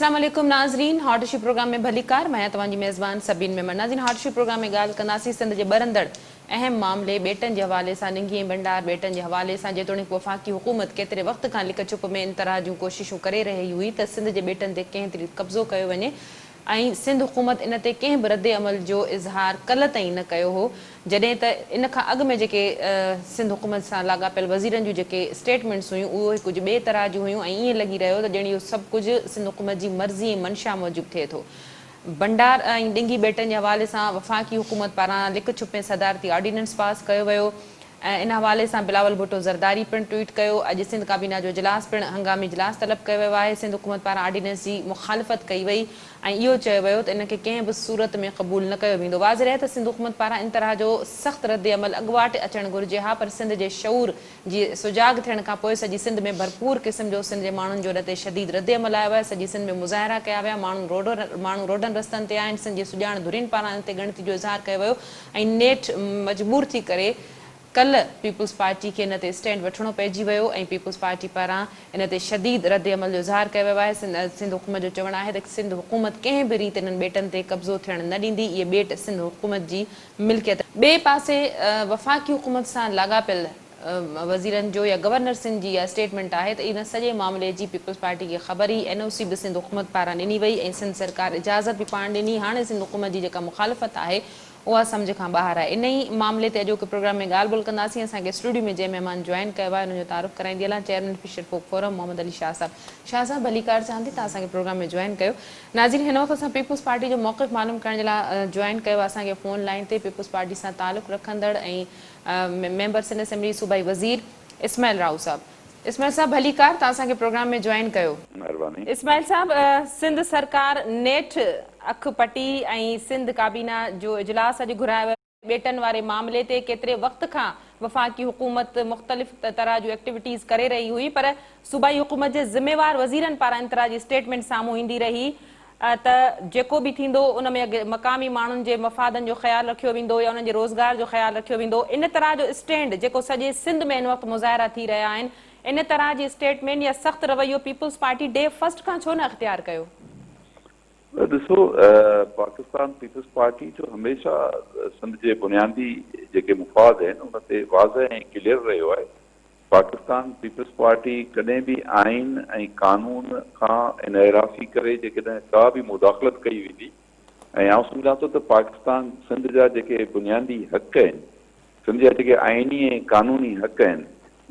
اسلام عليڪم ناظرين هاٽ اشو پروگرام ۾ ڀليڪار مان آهيان توهان جي ميزبان سبين ميمڻ ناظرين هاٽ اشو پروگرام ۾ ڳالهه ڪنداسين سنڌ جي ٻرندڙ اهم معاملي ٻيٽن جي حوالي سان ڏنگي ۽ ڀنڊار ٻيٽن جي حوالي سان جيتوڻيڪ وفاقي حڪومت ڪيتري وقت کان لڪ ڇپ ۾ ان طرح جون ڪوششون ڪري رهي هئي ته سنڌ جي ٻيٽن تي ڪنهن ريت قبضو ڪيو وڃي ۽ سنڌ حڪومت ان تي ڪنهن به رد عمل جو اظهار ڪلهه تائين نه ڪيو هو جڏهن ته ان کان اڳ ۾ جيڪي سنڌ حڪومت سان لاڳاپيل وزيرن جون جيڪي اسٽيٽمينٽس هيون اهي ڪجهه ٻئي طرح جون هيون ۽ ائين لڳي رهيو ته ڄڻ اهو سڀ ڪجهه سنڌ حڪومت جي مرضي ۽ منشا موجب ٿئي ٿو. بنڊار ۽ ڏنگي ٻيٽن جي حوالي سان وفاقي حڪومت پاران لڪ ڇپ ۾ صدارتي آرڊيننس پاس ڪيو ويو ۽ ان حوالي سان بلاول ڀٽو زرداري پڻ ٽوئيٽ ڪيو، اڄ سنڌ ڪابينا جو اجلاس پڻ هنگامي اجلاس طلب ڪيو ويو آهي، سنڌ حڪومت پاران آرڊيننس جي مخالفت ڪئي وئي ۽ اهو چيو ويو ته ان کي ڪنهن به صورت ۾ قبول نه ڪيو ويندو، واضح رهي ته سنڌ حڪومت پاران ان طرح جو سخت ردعمل اڳواٽ اچڻ گهرجي ها پر سنڌ جي شعور جي سجاڳ ٿيڻ کانپوء سڄي سنڌ ۾ ڀرپور قسم جو سنڌ جي ماڻهن جو ان تي شديد ردعمل آيو آهي، سڄي سنڌ ۾ مظاهرا ڪيا ويا، ماڻهو ماڻهو روڊن رستن تي آهن، سنڌ جي سڄاڻ ڌرين پاران ان تي ڳڻتي جو اظهار ڪيو ويو ۽ نيٺ مجبور ٿي ڪري ڪلهه پيپلز پارٽي کي ان تي اسٽينڊ وٺڻو پئجي ويو ۽ پيپلز پارٽي پاران ان تي شديد ردعمل جو اظهار ڪيو ويو آهي. سنڌ حڪومت جو چوڻ آهي ته سنڌ حڪومت ڪنهن به ريت انهن ٻيٽن تي قبضو ٿيڻ نه ڏيندي، اهي ٻيٽ سنڌ حڪومت جي ملڪيت ٻئي پاسي وفاقي حڪومت سان لاڳاپيل وزيرن جو يا گورنر سنڌ جي اها اسٽيٽمينٽ آهي ته ان سڄي معاملي جي پيپلز پارٽي کي خبر هئي، اين او سي به سنڌ حڪومت پاران ڏني وئي ۽ سنڌ سرڪار اجازت به پاڻ ڏني، هاڻي سنڌ حڪومت جي جيڪا مخالفت آهي اها سمجهه کان ٻاهر آهي. انهي معاملي تي اڄوڪي پروگرام ۾ ڳالهه ٻولهه ڪنداسين، اسان کي اسٽوڊيو ۾ جنهن مهمان جوائن ڪيو آهي انهن جو تعارف ڪرائيندي هلان، chairman fisher folk forum Muhammad Ali Shah صاحب. شاهه صاحب ڀليڪار چوان ٿي توهان اسان کي پروگرام ۾ جوائن ڪيو. ناظرين هن وقت اسان پيپلز پارٽي جو موقف معلوم ڪرڻ جي لاء جوائن ڪيو آهي اسان کي فون لائين تي پيپلز پارٽي سان تعلق رکندڙ ۽ ميمبر سنڌ اسيمبلي صوبائي وزير اسماعيل راهو صاحب اسماعيل صاحب ڀليڪار توهان اسان کي پروگرام ۾ جوائن ڪيو. مهرباني. اسماعيل صاحب سنڌ سرڪار نيٺ اک پٽي ۽ سنڌ ڪابينا جو اجلاس اڄ گهرايو ويو. ٻيٽن واري معاملي تي ڪيتري وقت کان وفاقي حڪومت مختلف طرح جون ايڪٽيوٽيز ڪري رهي هئي پر صوبائي حڪومت جي ذميوار وزيرن پاران ان طرح جي اسٽيٽمينٽ سامهون ايندي رهي ته جيڪو به ٿيندو ان ۾ مقامي ماڻهن جي مفادن جو خيال رکيو ويندو يا انهن جي روزگار جو خيال رکيو ويندو ان طرح جو اسٽينڊ جيڪو سڄي سنڌ ۾ هن وقت مظاهرا ٿي رهيا آهن ان طرح جي اسٽيٽمينٽ يا سخت رويو پيپلز پارٽي ڊي فرسٽ کان ڇو نه اختيار ڪيو؟ ڏسو پاڪستان پيپلز پارٽي جو هميشه سنڌ جي بنيادي جيڪي مفاد آهن ان تي واضح ۽ ڪليئر رهيو آهي پاڪستان پيپلز پارٽي ڪڏهن به آئين ۽ قانون کان انحرافي ڪري جيڪڏهن ڪا به مداخلت ڪئي ويندي ۽ آئون سمجهان ٿو ته پاڪستان سنڌ جا جيڪي بنيادي حق آهن سنڌ جا جيڪي آئيني ۽ قانوني حق آهن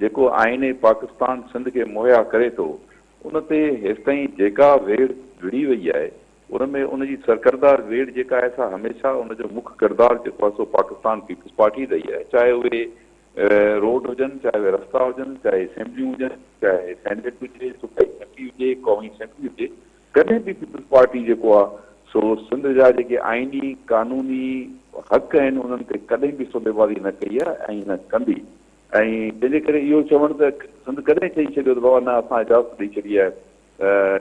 جيڪو آئين پاڪستان سنڌ کي مهيا ڪري ٿو ان تي هيستائين جيڪا ويڙهه وڙهي وئي آهي ان ۾ ان جي سرڪرده ويڙهه جيڪا آهي سا هميشه ان جو مک ڪردار جيڪو آهي سو پاڪستان پيپلز پارٽي رهي آهي چاهي اهي روڊ هجن، چاهي اهي رستا هجن، چاهي اسيمبليون هجن، چاهي سينيٽ هجي، صوبائي اسيمبلي هجي، قومي اسيمبلي هجي، ڪڏهن به پيپلز پارٽي جيڪو آهي سو سنڌ جا جيڪي آئيني قانوني حق آهن انهن تي ڪڏهن به سوديبازي نه ڪئي آهي ۽ نه ڪندي ۽ تنهن جي ڪري اهو چوڻ ته سنڌ ڪڏهن چئي ڇڏيو ته بابا نه اسان اجازت ڏئي ڇڏي آهي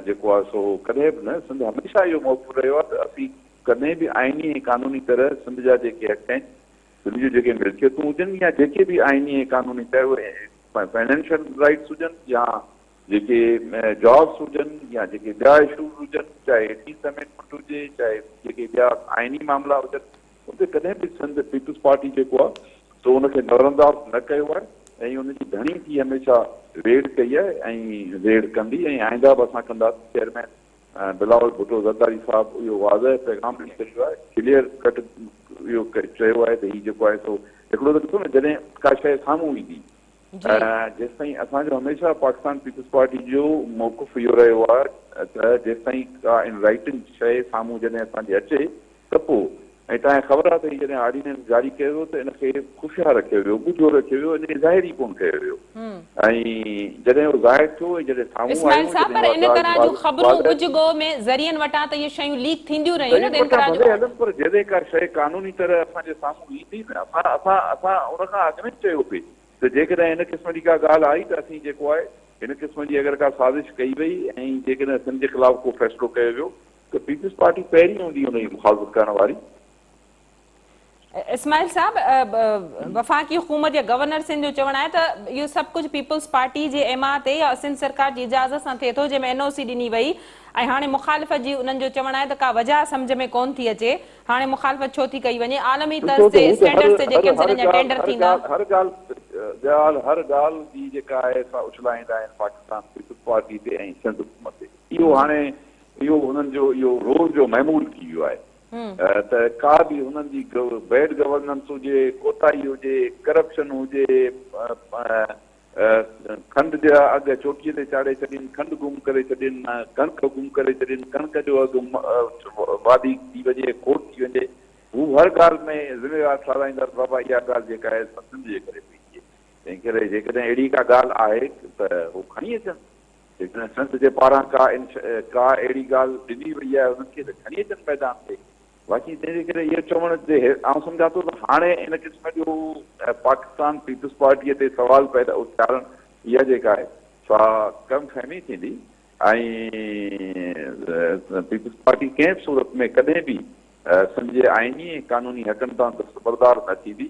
جيڪو آهي سو ڪڏهن به نه سنڌ هميشه اهو موقف رهيو آهي ته اسين ڪڏهن به آئيني ۽ قانوني طرح سنڌ جا جيڪي حق آهن سنڌ جون جيڪي ملڪيتون هجن يا جيڪي به آئيني ۽ قانوني چاهي اهي فنانشل رائيٽس هجن يا جيڪي جابس هجن يا جيڪي ٻيا اشوز هجن چاهي ايٽينٿ امينڊمينٽ هجي چاهي جيڪي ٻيا آئيني معاملا هجن ان تي ڪڏهن به سنڌ پيپلز پارٽي جيڪو آهي سو ان کي نظرانداز نه ڪيو آهي ۽ ان جي ڌڻي ٿي هميشه ويڙهه ڪئي آهي ۽ ويڙهه ڪندي ۽ آئنده به اسان ڪنداسين چيئرمين بلاول ڀٽو زرداري صاحب اهو واضح پيغام ڏئي ڇڏيو آهي، ڪليئر ڪٽ اهو چيو آهي ته هي جيڪو آهي سو هڪڙو ته ڏسو نه جڏهن ڪا شيء سامهون ايندي جيستائين اسان جو هميشه پاڪستان پيپلز پارٽي جو موقف اهو رهيو آهي ته جيستائين ڪا ان رائٽنگ شيء سامهون جڏهن اسان جي اچي ته پوء ۽ توهان کي خبر آهي ته هي جڏهن آرڊيننس جاري ڪيو ويو ته ان کي خفيه رکيو ويو، ڳجهو رکيو ويو، ان کي ظاهر ئي ڪونه ڪيو ويو ۽ جڏهن اهو ظاهر ٿيو ۽ جڏهن سامهون اسماعيل آيو صاحب جڏهن پر اها ان ڳالهه طرح جون خبرون واضح ڳجهه ڳوهه ۾ ذريعن وٽان ته اهي شيون ليڪ ٿينديون رهيون نه ذريعن ته ان وٽان طرح ڀلي جون هلن پر جڏهن ڪا شيء قانوني طرح اسان جي سامهون ايندي نه اسان اسان اسان ان کان اڳ ۾ چيو پئي ته جيڪڏهن ان قسم جي ڪا ڳالهه آئي ته اسين جيڪو آهي هن قسم جي اگر ڪا سازش ڪئي وئي ۽ جيڪڏهن سنڌ جي خلاف ڪو فيصلو ڪيو ويو ته پيپلز پارٽي پهرين هوندي ان جي مخالفت ڪرڻ واري. اسماعيل صاحب، وفاقي حڪومت يا گورنر سنڌ جو چوڻ آهي ته اهو سڀ ڪجهه پيپلز پارٽي جي ايماء تي يا سنڌ سرڪار جي اجازت سان ٿئي ٿو، جنهن ۾ اين او سي ڏني وئي ۽ هاڻي مخالفت جي انهن جو چوڻ آهي ته ڪا وجهه سمجهه ۾ ڪونه ٿي اچي، هاڻي مخالفت ڇو ٿي ڪئي وڃي، عالمي ڏسو طرز ته تي هو ته هر اسٽينڊرڊز تي هر جيڪي هر سنڌ جا ڳالهه ٽينڊر هر ٿيندا. ڳالهه هر ڳالهه ڳالهه هر ڳالهه جي جيڪا آهي سا اڇلائيندا آهن پاڪستان پيپلز پارٽي تي ۽ سنڌ حڪومت تي. اهو هاڻي اهو هنن جو اهو روز جو معمول ٿي ويو آهي ته ڪا به هنن جي بيڊ گورننس هجي، ڪوتاهي هجي، ڪرپشن هجي، کنڊ جا اگهه چوٽيء تي چاڙهي ڇڏين، کنڊ گم ڪري ڇڏين، ڪڻڪ گم ڪري ڇڏين، ڪڻڪ جو اگهه واڌي ٿي وڃي، کوٽ ٿي وڃي، هو هر ڳالهه ۾ ذميوار ٺهرائيندا ته بابا اها ڳالهه جيڪا آهي سا سنڌ جي ڪري پئي ٿئي. تنهن ڪري جيڪڏهن اهڙي ڪا ڳالهه آهي ته هو کڻي اچن. جيڪڏهن سنڌ جي پاران ڪا ڪا اهڙي ڳالهه ڏني وئي آهي انهن کي ته کڻي اچن ميدان تي. باقي تنهن جي ڪري اهو چوڻ جي آئون سمجهان ٿو ته هاڻي ان قسم جو پاڪستان پيپلز پارٽيء تي سوال پيدا اٿارڻ اها جيڪا آهي سا ڪم فهمي ٿيندي ۽ پيپلز پارٽي ڪنهن به صورت ۾ ڪڏهن به سنڌ جي آئيني ۽ قانوني حقن تان دستبردار نه ٿيندي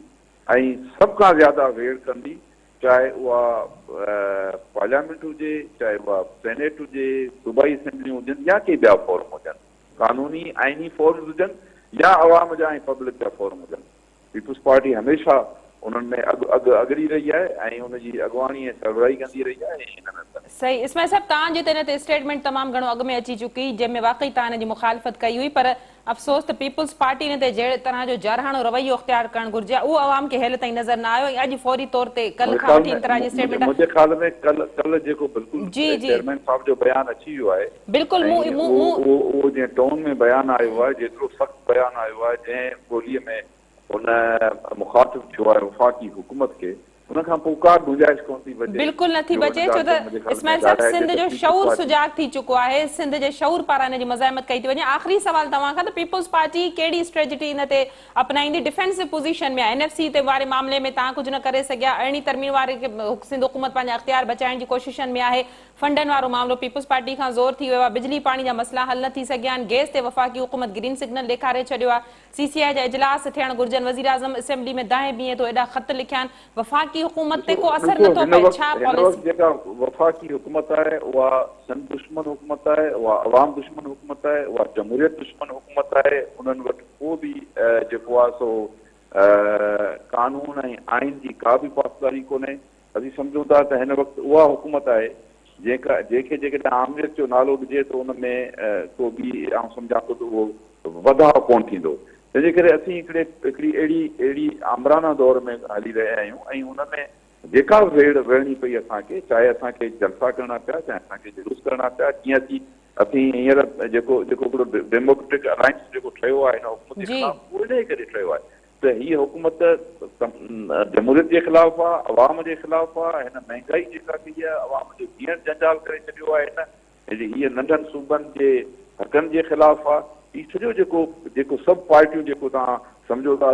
۽ سڀ کان زياده ويڙهه ڪندي چاهي اها پارليامينٽ هجي، چاهي اها سينيٽ هجي، صوبائي اسيمبليون هجن يا ڪي ٻيا فورم هجن، قانوني آئيني فورمز هجن يا عوام جا ۽ پبلڪ جا فورم هجن، پيپلز پارٽي هميشه انهن ۾ اڳ اڳ اڳري رهي آهي ۽ ان جي اڳواڻي ۽ سربراهي ڪندي رهي آهي ۽ ان ۾ ڪندي. صحيح اسماعيل صاحب توهان جي ته ان تي اسٽيٽمينٽ تمام گهڻو اڳ ۾ اچي چڪي جنهن ۾ واقعي توهان ان جي مخالفت ڪئي هئي پر افسوس ته پيپلز پارٽي ان تي جهڙي طرح جو جارحاڻو رويو اختيار ڪرڻ گهرجي ها اهو عوام کي هيل تائين نظر نه آيو ۽ اڄ فوري طور تي ڪلهه منهنجي کان خيال وٺي ۾ انتراجي اسٽيٽمينٽ منهنجي خيال ۾ ڪلهه ڪلهه جيڪو بلڪل جي جي چيئرمين صاحب جو بيان اچي ويو آهي بلڪل ۽ مون مون اهو مون اهو اهو جنهن ٽون ۾ بيان آيو آهي جيترو سخت بيان آيو آهي جنهن ٻوليء ۾ هن مخاطب ٿيو آهي وفاقي حڪومت کي ان کان پوء ڪا گنجائش ڪونه ٿي بچي بلڪل نه ٿي جو ان بچي ڇو ڳالهه تي ته منهنجي خيال ۾ اسماعيل صاحب ڳالهائجي سنڌ ته جو پيپلز شعور پارٽي سجاڳ ٿي چڪو آهي سنڌ جي شعور پاران ان جي مزاحمت ڪئي ٿي وڃي آخري سوال توهان کان ته پيپلز پارٽي ڪهڙي اسٽريٽجي ان تي اپنائيندي ڊفينسو پوزيشن ۾ آهي اين ايف سي تي واري معاملي ۾ توهان ڪجهه نه ڪري سگهيا ارڙهين ترميم واري سنڌ حڪومت پنهنجا اختيار بچائڻ جي ڪوششن ۾ آهي فنڊن وارو معاملو پيپلز پارٽي کان زور ٿي ويو آهي بجلي پاڻي جا مسئلا حل نه ٿي سگهيا آهن گئس تي وفاقي حڪومت گرين سگنل ڏيکاري ڇڏيو آهي سي سي آء جا اجلاس ٿيڻ گهرجن، وزيراعظم اسيمبلي ۾ دانهين بيهين ٿو، ايڏا خط لکيا آهن، وفاقي حڪومت تي ڏسو ڪو اثر ڏسو نٿو هن پئي، وقت ڇا هن پاليسي؟ وقت جيڪا وفاقي حڪومت آهي اها سنڌ دشمن حڪومت آهي، اها عوام دشمن حڪومت آهي، اها جمهوريت دشمن حڪومت آهي، انهن وٽ ڪو به جيڪو آهي سو قانون ۽ آئين جي ڪا به پاسداري ڪونهي، اسين سمجهون ٿا ته هن وقت اها حڪومت آهي جنهن کا جنهن کي جيڪڏهن آمريت جو نالو ڏجي ته ان ۾ ڪو به آئون سمجهان ٿو ته اهو وڌاء ڪونه ٿيندو. تنهن جي ڪري اسين هڪڙي هڪڙي اهڙي اهڙي آمرانه دور ۾ هلي رهيا آهيون ۽ ان ۾ جيڪا به ويڙهه وڙهڻي پئي اسان کي چاهي اسان کي جلسا ڪرڻا پيا چاهي اسان کي جلوس ڪرڻا پيا جيئن اسين اسين هينئر جيڪو جيڪو هڪڙو ڊيموڪريٽڪ الائنس جيڪو ٺهيو آهي هن حڪومت جي خلاف اهو انهيء ڪري ٺهيو آهي ته هيء حڪومت جمهوريت جي خلاف آ، عوام جي خلاف آ، هن مهنگائي جيڪا ڪئي آ، عوام جو جيئڻ جنجال ڪري ڇڏيو آ، هن هيء ننڍن صوبن جي حقن جي خلاف آ، هي سڄو جيڪو جيڪو سڀ پارٽيون جيڪو توهان سمجهو ٿا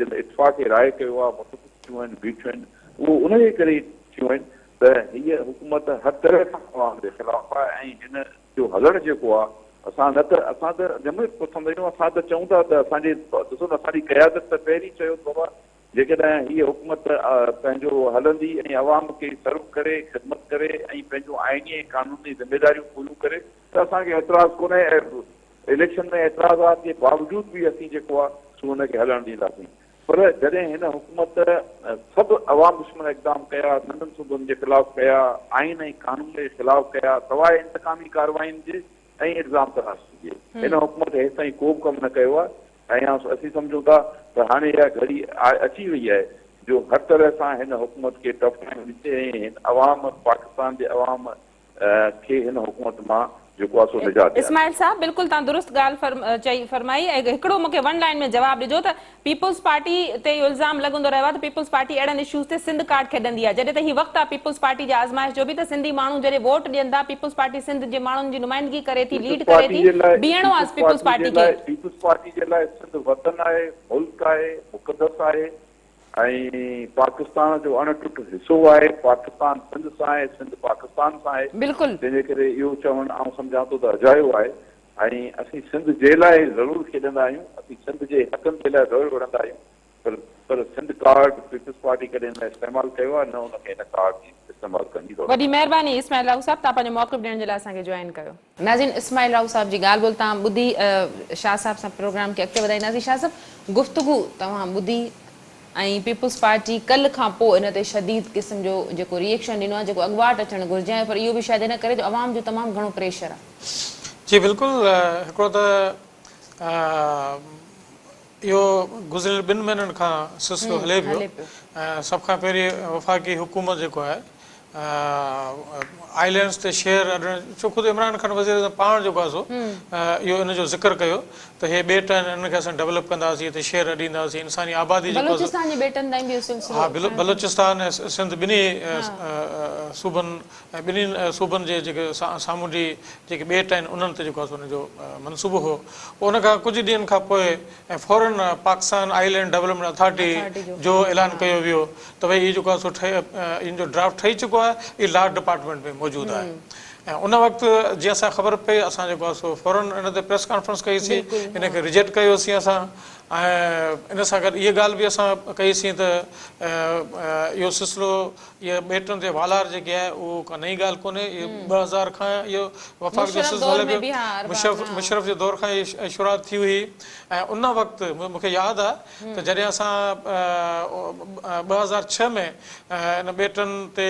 جن اتفاق راء ڪيو آ، متفق ٿيون آهن، بيٺيون آهن، اهو انهيء ڪري ئي ٿيون آهن ته هيء حڪومت هر طرح سان عوام جي خلاف آ ۽ هن جو هلڻ جيڪو آ اسان نه ته اسان ته جمهوريت پسند آهيون اسان ته چئون ٿا ته اسان جي ڏسو نه اسان جي قيادت ته پهرين چيو ته بابا جيڪڏهن هيء حڪومت پنهنجو هلندي ۽ عوام کي سرو ڪري خدمت ڪري ۽ پنهنجون آئيني ۽ قانوني ذميداريون پوريون ڪري ته اسان کي اعتراض ڪونهي ۽ اليڪشن ۾ اعتراضات جي باوجود به اسين جيڪو آ سو ان کي هلڻ ڏينداسين پر جڏهن هن حڪومت سڀ عوام دشمن اقدام ڪيا، ننڍن صوبن جي خلاف ڪيا، آئين ۽ قانون جي خلاف ڪيا، سواء انتقامي ڪارروائين جي ۽ الزام تراشي جي هن حڪومت هيستائين ڪو به ڪم نه ڪيو آهي ۽ اسين سمجهون ٿا ته هاڻي اها گهڙي اچي وئي آهي جو هر طرح سان هن حڪومت کي ٽف ٽائيم ڏجي ۽ هن عوام پاڪستان جي عوام کي هن حڪومت مان جيڪو آهي سو نجات ڏياري. اسماعيل صاحب بلڪل توهان درست ڳالهه چئي فرمائي ۽ هڪڙو مون کي ون لائين ۾ جواب ڏجو ته پيپلز پارٽي تي اهو الزام لڳندو رهيو آهي ته پيپلز پارٽي اهڙن اشوز تي سنڌ ڪارڊ کيڏندي آهي جڏهن ته هي وقت آهي پيپلز پارٽي جي آزمائش جو به ته سنڌي ماڻهو جڏهن ووٽ ڏين ٿا پيپلز پارٽي سنڌ جي ماڻهن جي نمائندگي ڪري ٿي پيپلز ليڊ ڪري پارٽي ٿي جي لاء بيهڻو آهي پيپلز پيپلز پارٽي پارٽي جي لاء کي. پيپلز پارٽي جي لاء سنڌ وطن آهي ملڪ آهي مقدس آهي ۽ پاڪستان جو اڻ ٽٽ حصو آهي، پاڪستان سنڌ سان آهي، سنڌ پاڪستان سان آهي، بلڪل. تنهن جي ڪري اهو چوڻ آئون سمجهان ٿو ته اجايو آهي ۽ اسين سنڌ جي لاء ضرور کيڏندا آهيون، اسين سنڌ جي حقن جي لاء ضرور وڙهندا آهيون پر پر سنڌ ڪارڊ پيپلز پارٽي ڪڏهن نه استعمال ڪيو آهي نه ان کي ان ڪارڊ جي استعمال ڪرڻ جي ضرورت وڏي آهي. مهرباني اسماعيل راهو صاحب توهان پنهنجو موقف ڏيڻ جي لاء اسان کي جوائن ڪيو. ناظرين اسماعيل راهو صاحب جي ڳالهه ٻولهه توهان ٻڌي شاهه صاحب سان پروگرام کي اڳتي وڌائينداسين شاهه صاحب گفتگو توهان ٻڌي ۽ پيپلز پارٽي ڪلهه کان پوء ان تي شديد قسم جو جيڪو ري ايڪشن ڏنو آهي جيڪو اڳواٽ اچڻ گهرجي ها پر اهو به شايد ان ڪري جو عوام جو تمام گهڻو پريشر آهي. جي بلڪل هڪڙو ته اهو گذريل ٻن مهينن کان سلسلو هلي پيو ۽ سڀ کان پهرين وفاقي حڪومت جيڪو آهي آئلينڊز تي شهر اڏڻ ڇو خود عمران خان وزير اعظم پاڻ جيڪو آهي سو اهو ان جو ذڪر ڪيو ته هي ٻيٽ آهن انهن کي اسان ڊولپ ڪنداسين هتي شهر اڏينداسين انساني آبادي جيڪو بلوچستان جي ٻيٽن تائين به اهو سلسلو ها بلوچستان ۽ سنڌ ٻنهي صوبن ۽ ٻنهي صوبن جي جيڪي سامونڊي جيڪي ٻيٽ آهن انهن تي جيڪو آهي سو ان جو منصوبو هو. پوء ان کان ڪجهه ڏينهن کان پوء ۽ فورن پاڪستان آئلينڊ ڊولپمينٽ اٿارٽي جو اعلان ڪيو ويو ته ڀئي هي جيڪو آهي سو ٺهي ان جو ڊرافٽ ٺهي چڪو آهي هي لا ڊپارٽمينٽ ۾ موجود آهي ۽ ان وقت جيئن اسان کي خبر پئي اسان جيڪو آهي سو فورن ان تي پريس ڪانفرنس ڪئي سين ان کي ريجيڪٽ ڪيو سين اسان ۽ ان سان گڏ اها ڳالهه به اسان ڪئي سين ته اهو سلسلو اهي ٻيٽن تي والار جيڪي آهي اهو ڪا نئين ڳالهه ڪونهي اهي 2000 کان اهو وفاق جو سلسلو هلي پيو مشرف مشرف جي دور کان اهي شروعات ٿي هئي ۽ ان وقت مون کي ياد آهي ته جڏهن اسان 2006 ۾ ان ٻيٽن تي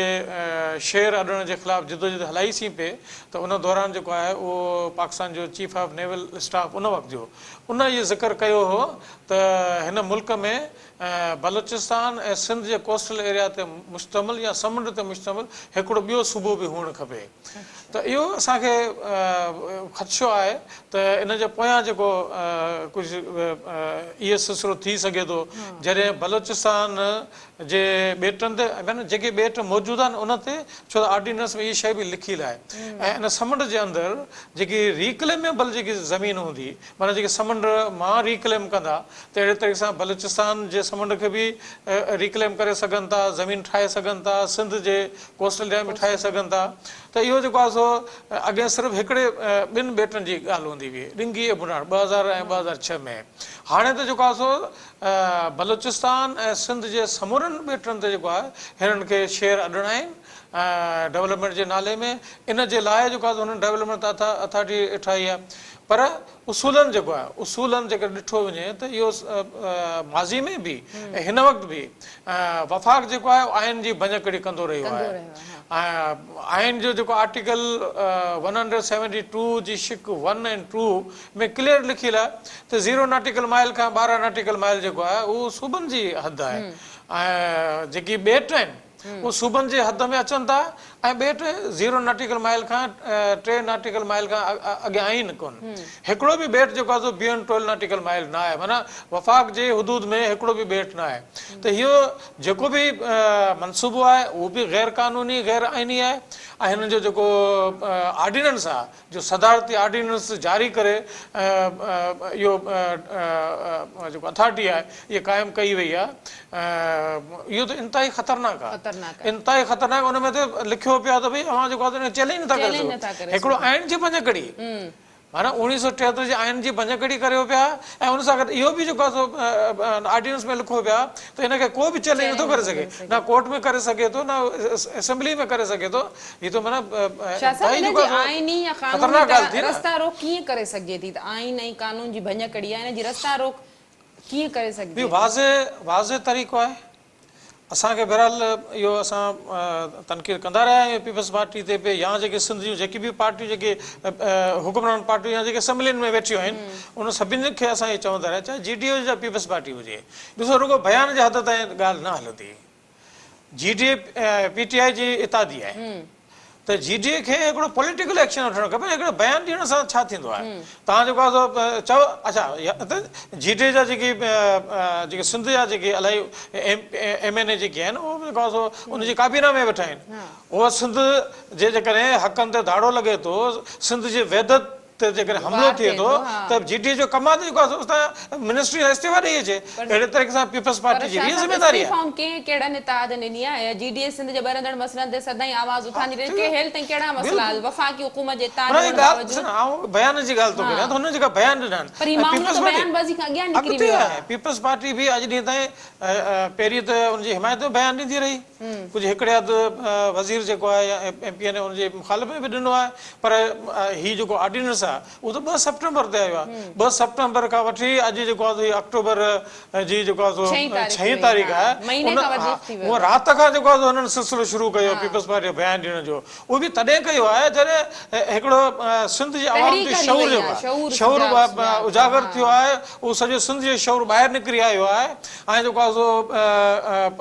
شير اڏڻ جي خلاف جدوجهد هلائي سين پئي ته ان دوران جيڪو آهي اهو پاڪستان جو چيف آف نيول اسٽاف ان وقت جو ان اهو ذڪر ڪيو هو ته هن ملڪ ۾ بلوچستان ۽ سنڌ جي ڪوسٽل ايريا تي مشتمل يا سمنڊ تي مشتمل هڪڙو ٻيو صوبو به هئڻ کپي ته اهو اسان کي خدشو آهي ته ان جي پويان جيڪو ڪجهه اهو سلسلو ٿي سگهي ٿو جڏهن بلوچستان جي ٻيٽن تي معنيٰ جيڪي ٻيٽ موجود آهن ان تي ڇو ته آرڊيننس ۾ اها شيء به لکيل آهي ۽ ان سمنڊ جي اندر جيڪي ريڪليميبل جيڪي زمين هوندي معنيٰ جيڪي سمنڊ مان ريڪليم ڪندا ته اهڙي طريقي سان بلوچستان جي سمنڊ کي به ريڪليم ڪري سگهن ٿا، زمين ٺاهي سگهن ٿا، سنڌ جي ڪوسٽل ايريا ۾ ٺاهي سگهن ٿا ته اهو جيڪو آهي سو اڳئين صرف هڪڙي ٻن ٻيٽن جي ڳالهه هوندي هئي ڏنگي ۽ بناڙ 2000 ۽ 2006 ۾ هاڻي ته جيڪو آهي سو بلوچستان ۽ سنڌ جي سمورن ٻيٽن تي جيڪو آهي هنن کي شهر اڏڻا آهن ڊولپمينٽ جي نالي ۾ ان جي لاء جيڪو آهي سو هنن ڊولپمينٽ اٿارٽي ٺاهي آهي پر اصولن جيڪو آهي اصولن جيڪڏهن ڏٺو وڃي ته اهو ماضي ۾ به ۽ هن وقت به وفاق جيڪو آهي آئين جي ڀڃڪڙي ڪندو رهيو آهي ۽ آئين جو جيڪو آرٽيڪل 172 جي شق 1 ۽ 2 ۾ ڪليئر لکيل آهي ته زيرو ناٽيڪل مائل کان 12 ناٽيڪل مائل جيڪو آهي اهو صوبن جي حد آهي ۽ جيڪي ٻيٽ آهن اهي صوبن جي حد ۾ اچن ٿا ۽ ٻيٽ زيرو ناٽيڪل مائل کان 3 ناٽيڪل مائل کان اڳيان آهن ڪونه. هڪڙو به ٻيٽ جيڪو آهي سو بيئنڊ 12 ناٽيڪل مائل نه آهي معنيٰ وفاق جي حدود ۾ هڪڙو به ٻيٽ نه آهي ته اهو جيڪو به منصوبو آهي اهو به غير قانوني غير آئيني آهي ۽ هنن جو جيڪو آرڊيننس آهي جو صدارتي آرڊيننس جاري ڪري اهو جيڪو اٿارٽي آهي اها قائم ڪئي وئي آهي اهو ته انتهائي خطرناڪ آهي انتهائي خطرناڪ ان ۾ ته لکيو پيو آهي ته ڀئي اوهان جيڪو آهي چئلينج نٿا ڪري سگهو هڪڙو آئين جي ڀڃڪڙي معنيٰ 1973 جي آئين جي ڀڃڪڙي ڪريو پيا ۽ ان سان گڏ اهو به جيڪو آهي سو آرڊيننس ۾ لکيو پيو آهي ته ان کي ڪو به چئلينج نٿو ڪري سگهي نه ڪورٽ ۾ ڪري سگهي ٿو نه اسيمبلي ۾ ڪري سگهي ٿو هي ته معنيٰ شاهه صاحب انتهائي ان جيڪو جي آهي سو آئيني يا قانوني خطرناڪ طرح ڳالهه ٿي نه. رستا روڪ ڪيئن ڪري سگهجي ٿي ته آئين ۽ قانون جي ڀڃڪڙي آهي ان جي رستا روڪ ڪيئن ڪري سگهجي اهو ٿي؟ واضح واضح طريقو آهي اسان کي بهرحال اهو اسان تنقيد ڪندا رهيا آهيون پيپلز پارٽي تي به يا جيڪي سنڌ جون جيڪي به پارٽيون جيڪي حڪمران پارٽيون يا جيڪي اسيمبلين ۾ ويٺيون آهن ان سڀني کي اسان اهو چوندا رهيا چاهي جي ڊي اي هجي يا پيپلز پارٽي هجي ڏسو رڳو بيان جي حد تائين ڳالهه نه هلندي جي ڊي اي پي ٽي آء جي اتحادي آهي ته جي ڊي اي کي هڪڙو پوليٽيڪل ايڪشن وٺڻ کپي هڪڙو بيان ڏيڻ سان ڇا ٿيندو آهي توهان جيڪو آهي سو چئو اڇا ته جي ڊي اي جا جيڪي جيڪي سنڌ جا جيڪي الاهي ايم اين اي جيڪي آهن اهو جيڪو آهي سو ان جي ڪابينا ۾ ويٺا آهن اهو سنڌ جي جيڪڏهن حقن تي ڌاڙو لڳي ٿو سنڌ جي وحدت تي جيڪڏهن حملو ٿئي ٿو ته جي ڊي اي جو ڪم آهي ته جيڪو آهي سو اتان منسٽري کان استعيفا ڏئي اچي. اهڙي طريقي سان پيپلز پارٽي جي به اها ذميواري آهي. پر شاهه صاحب استعيفائون ڪنهن ڪهڙن اتحادن ڏني آهي يا جي ڊي اي سنڌ جي ٻرندڙ مسئلن تي سدائين آواز اٿاريندي رهي ڪي هيل تائين ڪهڙا مسئلا حل وفاقي حڪومت جي اتحاد هئڻ باوجود. آئون بيان جي ڳالهه ٿو ڪريان ته هنن جيڪا بيان ڏنا آهن پر هي معاملو ته بيان بازي کان اڳيان نڪري ويو آهي. پيپلز پارٽي به اڄ ڏينهن تائين پهرين ته ان جي حمايت ۾ بيان ڏيندي رهي. ڪجهه هڪڙي اڌ وزير جيڪو آهي يا ايم پي اين اي ان جي مخالف ۾ به ڏنو آهي پر هي جيڪو آرڊيننس آهي اهو ته 2 سيپٽمبر تي آيو آهي 2 سيپٽمبر کان وٺي اڄ جيڪو آهي سو هي آڪٽوبر جي جيڪو آهي سو ڇهين تاريخ آهي ان رات کان جيڪو آهي سو هنن سلسلو شروع ڪيو پيپلز پارٽي بيان ڏيڻ جو اهو به تڏهن ڪيو آهي جڏهن هڪڙو سنڌ جي عوام جو شعور جيڪو آهي شعور اجاگر ٿيو آهي اهو سڄو سنڌ جو شعور ٻاهر نڪري آيو آهي ۽ جيڪو آهي سو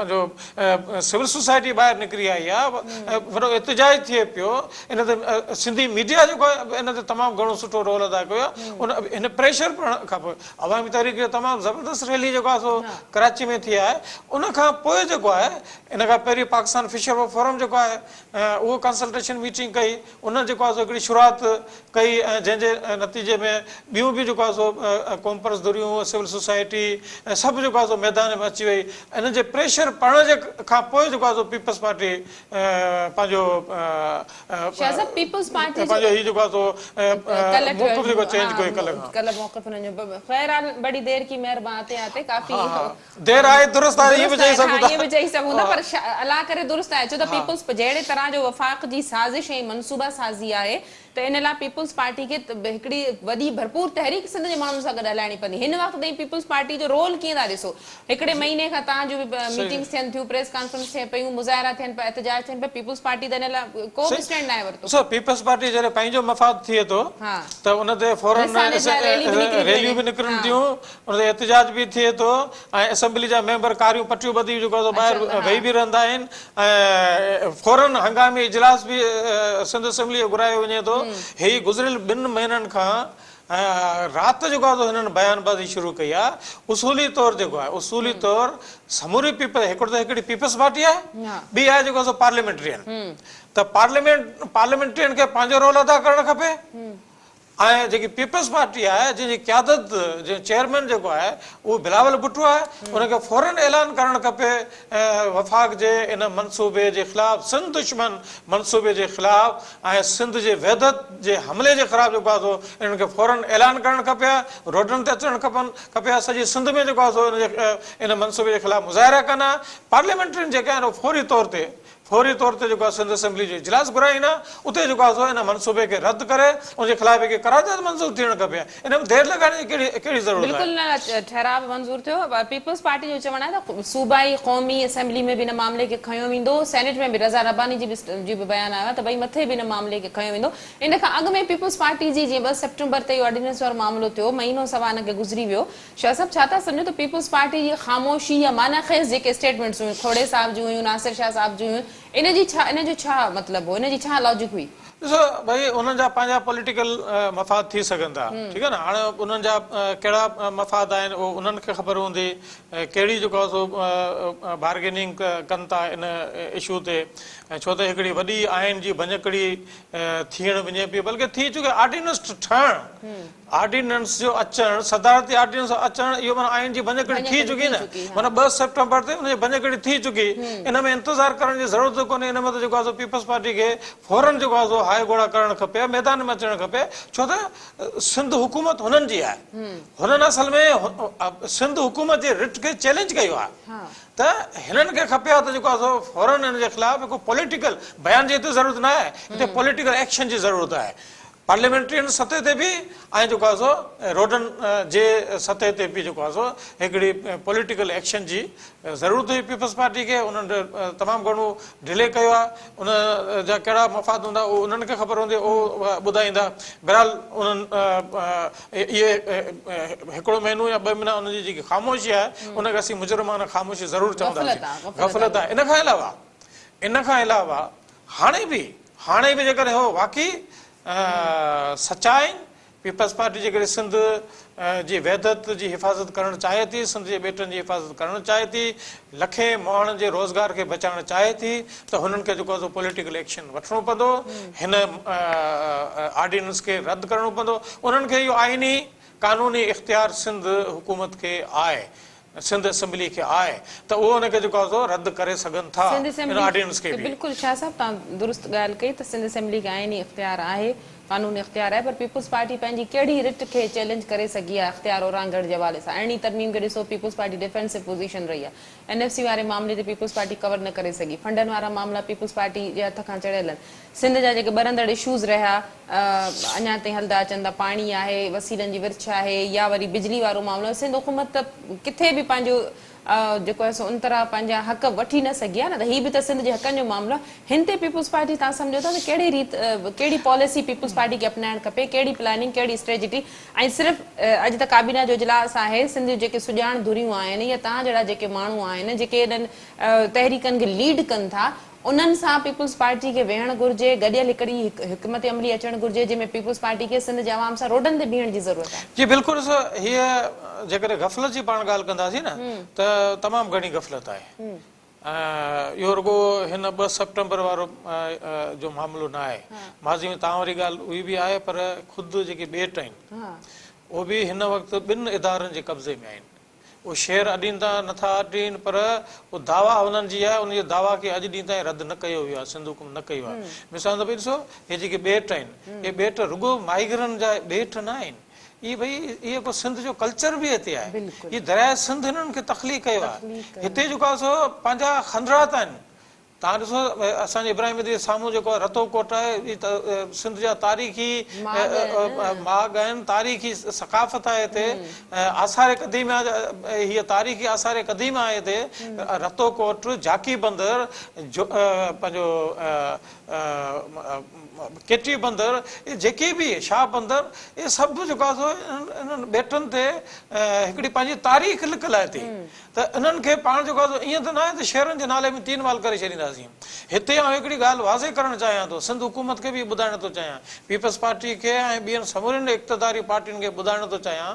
پنهنجو سول سوسائٽي ٻاهر نڪري آئي آهي وڏو احتجاج ٿئي پيو ان تي سنڌي ميڊيا جيڪو آهي ان تي تمام گهڻو سٺو رول ادا ڪيو آهي ان هن پريشر پڙهڻ کان پوء عوامي تحريڪ جو تمام زبردست ريلي جيڪو آهي سو ڪراچي ۾ ٿي آهي ان کان پوء جيڪو آهي ان کان پهرين پاڪستان فشر فوڪ فورم جيڪو آهي اهو ڪنسلٽيشن ميٽنگ ڪئي ان جيڪو آهي سو هڪڙي شروعات ڪئي ۽ جنهن جي نتيجي ۾ ٻيون به جيڪو آهي سو قومپرست ڌريون سول سوسائٽي ۽ سڀ جيڪو آهي سو ميدان ۾ اچي وئي انهن جي پريشر پڙهڻ جي کان پوء جيڪو آهي سو پيپلز پارٽي پنهنجو شاهه صاحب پيپلز پارٽي جو پنهنجو هي جيڪو آهي سو موقف جيڪو چينج ڪيو ڪلهه کان. ڪلهه موقف انهن جو خير حال بڙي دير ڪي مهربان آتي آتي ڪافي دير آئي درست آئي ائين به چئي سگهون ٿا. ائين به چئي سگهون ٿا پر الله ڪري درست آهي ڇو ته پيپلز جهڙي طرح جو وفاق جي سازش ۽ منصوبه سازي آهي ته ان لاء پيپلز پارٽي کي هڪڙي وڏي ڀرپور تحريڪ سنڌ جي ماڻهن سان گڏ هلائڻي پوندي هن وقت تائين پيپلز پارٽي جو رول ڪيئن ٿا ڏسو هڪڙي مهيني کان توهان جون به ميٽنگز ٿين ٿيون پريس ڪانفرنس ٿين پيون مظاهرا ٿين پيا احتجاج ٿين پيا پيپلز پارٽي ته ان لاء ڪو به اسٽينڊ ناهي ورتو. ڏسو پيپلز پارٽي جڏهن پنهنجو مفاد ٿئي ٿو ته ان تي فورن ريليون به نڪرن ٿيون ان تي احتجاج به ٿئي ٿو ۽ اسيمبلي جا ميمبر ڪاريون پٽيون ٻڌي جيڪو آهي سو ٻاهر ويهي به رهندا آهن ۽ فورن هنگامي اجلاس به سنڌ اسيمبلي جو گهرايو وڃي ٿو. هي گذريل ٻن مهينن کان رات جيڪو آهي سو هنن بيان بازي شروع ڪئي آهي. اصولي طور جيڪو آهي اصولي طور سموري پيپلز هڪڙو ته هڪڙي پيپلز پارٽي آهي ٻي آهي جيڪو آهي سو پارليامينٽرين ته پارليامينٽ پارليامينٽرين کي پنهنجو رول ادا ڪرڻ کپي. ۽ جيڪي پيپلز پارٽي آهي جنهن جي قيادت جنهن چيئرمين جيڪو آهي اهو بلاول ڀٽو آهي ان کي فورن اعلان ڪرڻ کپي وفاق جي ان منصوبي جي خلاف سنڌ دشمن منصوبي جي خلاف ۽ سنڌ جي وحدت جي حملي جي خلاف جيڪو آهي سو انهن کي فورن اعلان ڪرڻ کپي ها روڊن تي اچڻ کپن کپي ها سڄي سنڌ ۾ جيڪو آهي سو ان جي ان منصوبي جي خلاف مظاهرا ڪن ها پارليامينٽرين جيڪي آهن اهي فوري طور تي فوري طور تي جيڪو آهي سنڌ اسيمبلي جو اجلاس گهرائين ها اتي جيڪو آهي سو ان منصوبي کي رد ڪري ان جي خلاف هڪ قرارداد منظور ٿيڻ کپي ها ان ۾ دير لڳائڻ جي ڪهڙي ڪهڙي ضرورت آهي. بلڪل نه ٺهراء به منظور ٿيو پر پيپلز پارٽي جو چوڻ آهي ته صوبائي قومي اسيمبلي ۾ به ان معاملي کي کنيو ويندو سينيٽ ۾ به رضا رباني جي به جي به بيان آيو آهي ته ڀئي مٿي به ان معاملي کي کنيو ويندو ان کان اڳ ۾ پيپلز پارٽي جي جيئن 2 سيپٽمبر تي اهو آرڊيننس وارو معاملو ٿيو مهينو سوا ان کي گذري ويو شاهه صاحب ڇا ٿا سمجهو ته پيپلز پارٽي جي خاموشي يا معنيٰ خيز جيڪي اسٽيٽمينٽس هيون کوڙي صاحب جون هيون ناصر شاهه صاحب جون هيون ان جي ڇا ان جو ڇا مطلب هو ان جي ڇا لاجڪ هئي؟ ڏسو ڀئي انهن جا پنهنجا پوليٽيڪل مفاد ٿي سگهن ٿا ٺيڪ آهي نه هاڻي انهن جا ڪهڙا مفاد آهن اهو انهن کي خبر هوندي ڪهڙي جيڪو آهي سو بارگيننگ ڪن ٿا ان اشو تي ڇو ته هڪڙي وڏي آئين جي ڀڃڪڙي ٿيڻ وڃي پئي بلڪه ٿي چڪي آرڊيننس ٺهڻ آرڊيننس جو اچڻ، صدارتي آرڊيننس اچڻ اهو معنيٰ آئين جي ڀڃڪڙي ٿي چڪي نه، معنيٰ 2 سيپٽمبر تي ان جي ڀڃڪڙي ٿي چڪي، ان ۾ انتظار ڪرڻ جي ضرورت ڪونهي، ان ۾ ته جيڪو آهي سو پيپلز پارٽي کي فورن جيڪو آهي سو هاء گهوڙا ڪرڻ کپي، ميدان ۾ اچڻ کپي، ڇو ته سنڌ حڪومت هنن جي آهي، هنن اصل ۾ سنڌ حڪومت جي رٽ کي چئلينج ڪيو آهي ته هنن کي کپي ها ته جيڪو آهي سو فورن ان جي خلاف هڪ پوليٽيڪل بيان جي هتي ضرورت نه آهي، هتي پوليٽيڪل ايڪشن جي ضرورت آهي. پارليامينٽرين سطح تي به ۽ جيڪو آهي سو روڊن جي سطح تي به جيڪو آهي سو هڪڙي پوليٽيڪل ايڪشن جي ضرورت هئي پيپلز پارٽي کي انهن تمام گهڻو ڊلي ڪيو آهي ان جا ڪهڙا مفاد هوندا اهو انهن کي خبر هوندي اهو ٻڌائيندا بهرحال انهن اهي هڪڙو مهينو يا ٻه مهينا انهن جي جيڪي خاموشي آهي ان کي اسين مجرمانه خاموشي ضرور چونداسين غفلت آهي ان کان علاوه ان کان علاوه هاڻي به هاڻي به جيڪڏهن هو واقعي سچا آهن، پيپلز پارٽي جيڪڏهن سنڌ جي وحدت جي حفاظت ڪرڻ چاهي ٿي، سنڌ جي ٻيٽن جي حفاظت ڪرڻ چاهي ٿي، لکين ماڻهن جي روزگار کي بچائڻ چاهي ٿي ته هنن کي جيڪو آهي سو پوليٽيڪل ايڪشن وٺڻو پوندو، هن آرڊيننس کي رد ڪرڻو پوندو، انهن کي اهو آئيني قانوني اختيار سنڌ حڪومت کي آهي، سنڌ اسيمبلي کي آهي ته اهو ان کي جيڪو آهي سو رد ڪري سگهن ٿا سنڌ ان اسيمبلي آرڊيننس کي به. بلڪل شاهه صاحب توهان درست ڳالهه ڪئي ته سنڌ اسيمبلي کي آئيني اختيار آهي، قانوني اختيار آهي پر پيپلز پارٽي پنهنجي ڪهڙي رٽ کي چئلينج ڪري سگهي آهي اختيار اورانگهڻ جي حوالي سان ارڙهين ترميم کي ڏسو پيپلز پارٽي ڊفينسو پوزيشن رهي آهي اين ايف سي واري معاملي تي پيپلز پارٽي ڪور نه ڪري سگهي فنڊن وارا معاملا پيپلز پارٽي جي هٿ کان چڙهيل آهن سنڌ جا جيڪي ٻرندڙ اشوز رهيا اڃا تائين هلندا اچن ٿا پاڻي آهي وسيلن جي ورڇ آهي يا وري بجلي وارو معاملو سنڌ حڪومت ته ڪٿي به پنهنجو جيڪو آهي سو ان طرح پنهنجا حق وٺي نه سگهي آهي نه ته هي به ته سنڌ جي حقن جو معاملو آهي هن تي پيپلز پارٽي توهان سمجهو ٿا ته ڪهڙي ريت ڪهڙي پاليسي پيپلز پارٽي کي اپنائڻ کپي ڪهڙي پلاننگ ڪهڙي اسٽريٽجي ۽ صرف اڄ ته ڪابينا جو اجلاس آهي سنڌ جون جيڪي سڄاڻ ڌريون آهن يا توهان جهڙا جيڪي ماڻهو آهن جيڪي انهن تحريڪن کي ليڊ ڪن ٿا انهن سان پيپلز پارٽي کي ويهڻ گهرجي، گڏيل هڪڙي حڪمت عملي اچڻ گهرجي جنهن ۾ پيپلز پارٽي کي سنڌ جي عوام سان روڊن تي بيهڻ جي ضرورت آهي. جي بلڪل ڏسو هيء جيڪڏهن غفلت جي پاڻ ڳالهه ڪنداسين نه ته تمام گهڻي غفلت آهي ۽ اهو رڳو هن ٻه سيپٽمبر وارو جو معاملو نه آهي ماضي ۾ توهان واري ڳالهه اهي به آهي پر خود جيڪي ٻيٽ آهن اهي به هن وقت ٻن ادارن جي قبضي ۾ آهن. اهو شعر اڏين ٿا نه ٿا اڏين پر اهو دعويٰ هنن جي آهي ان جي دعويٰ کي اڄ ڏينهن تائين رد نه ڪيو ويو آهي سنڌ حڪومت نه ڪيو آهي مثال طور ڏسو هي جيڪي ٻيٽ آهن اهي ٻيٽ رڳو ماهيگيرن جا ٻيٽ نه آهن اهي ڀئي اهي ڪو سنڌ جو ڪلچر به هتي آهي هي درياء سنڌ هنن کي تخليق ڪيو آهي هتي جيڪو آهي سو پنهنجا خندرات آهن توهان ڏسو اسان جي ابراهيم ادريس سامهون جيڪو رتو ڪوٽ آهي اهي ته سنڌ جا تاريخي ماڳ آهن تاريخي ثقافت آهي هتي آثار قديمه هي تاريخي آثار قديمه آهي هتي رتو ڪوٽ جاڪي بندر پنهنجو ڪيٽي بندر اهي جيڪي به شاهه بندر اهي سڀ جيڪو آهي سو انهن ٻيٽن تي هڪڙي پنهنجي تاريخ لڪل آهي هتي ته انهن کي پاڻ جيڪو آهي سو ائين ته ناهي ته شهرن جي نالي ۾ تين وال ڪري ڇڏينداسين. هتي آئون هڪڙي ڳالهه واضح ڪرڻ چاهيان ٿو، سنڌ حڪومت کي به ٻڌائڻ ٿو چاهيان، پيپلز پارٽي کي ۽ ٻين سمورين اقتداري پارٽين کي ٻڌائڻ ٿو چاهيان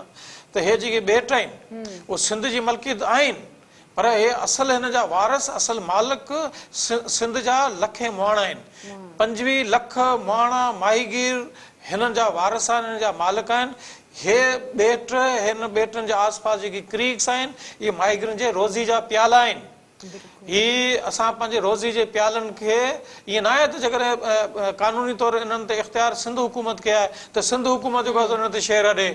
ته هي جيڪي ٻيٽ آهن اهي سنڌ جي ملڪيت آهن پر هي اصل هن جا وارث اصل مالڪ سنڌ جا لکين مهاڻا آهن. 25 لک مهاڻا ماهيگير هنن جا وارث آهن، هنن جا مالڪ آهن. هي ٻيٽ، هن ٻيٽن جي آس پاس جيڪي ڪريڪس آهن، اهي ماهيگيرن جي روزي جا پيالا آهن. هي اسان پنهنجي روزي جي پيالن کي ائين ناهي ته جيڪڏهن قانوني طور انهن تي اختيار سنڌ حڪومت کي آهي ته سنڌ حڪومت جيڪو آهي سو انهن تي شهر اڏي.